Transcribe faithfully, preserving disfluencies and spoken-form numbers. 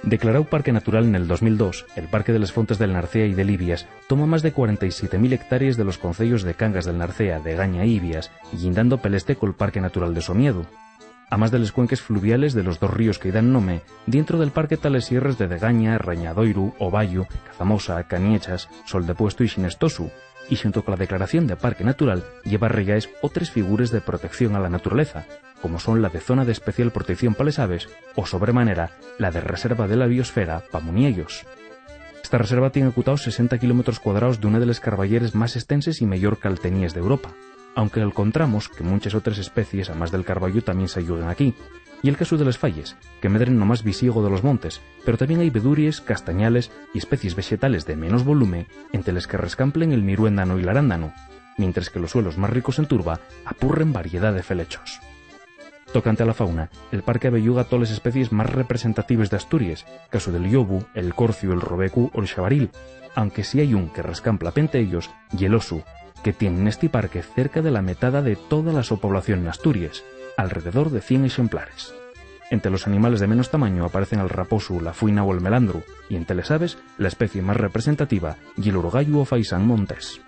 Declaráu parque natural nel dos mil dos, el Parque de les Fontes del Narcea y de l'Ibias toma más de cuarenta y siete mil hectárees de los conceyos de Cangas del Narcea, Degaña y Ibias, llindando pel este col Parque Natural de Somiedo. Amás de les cuenques fluviales de los dos ríos que-y dan nome, dientro del parque ta les sierres de Degaña, Rañadoiru, Ovayu, Cazamosa, Caniechas, Sol de Puestu y Xinestosu, y xunto cola declaración de parque natural lleva rellaes otres figures de protección a la naturaleza, como son la de zona d'especial protección pa les aves o, sobre manera, la de reserva de la biosfera pa muniellos. Esta reserva tien acutaos sesenta kilómetros cuadraos d'una de les carbayeres más estenses y meyor calteníes d'Europa, aunque alcontramos que munches otres especies, amás del carbayu, tamién s'alluguen aquí. Ye'l casu de les falles, que medren no más bisiego de los montes, pero tamién hai veduries, castañales y especies vexetales de menos volume, ente les que rescamplen el miruéndanu y l'arándanu, mientres que los suelos más ricos en turba apurren variedá de felechos. Tocante a la fauna, el parque abelluga toles especies más representatives d'Asturies, casu del llobu, el corciu, el robecu o'l xabaril, aunque si hai un que rescampla pente ellos, ye'l osu, que tien nesti parque cerca de la metada de toda la so población n'Asturies, alrededor de cien exemplares. Ente los animales de menos tamañu aparecen el raposu, la fuina o'l melandru, y ente les aves, la especie más representativa ye'l urgayu o faisán montés.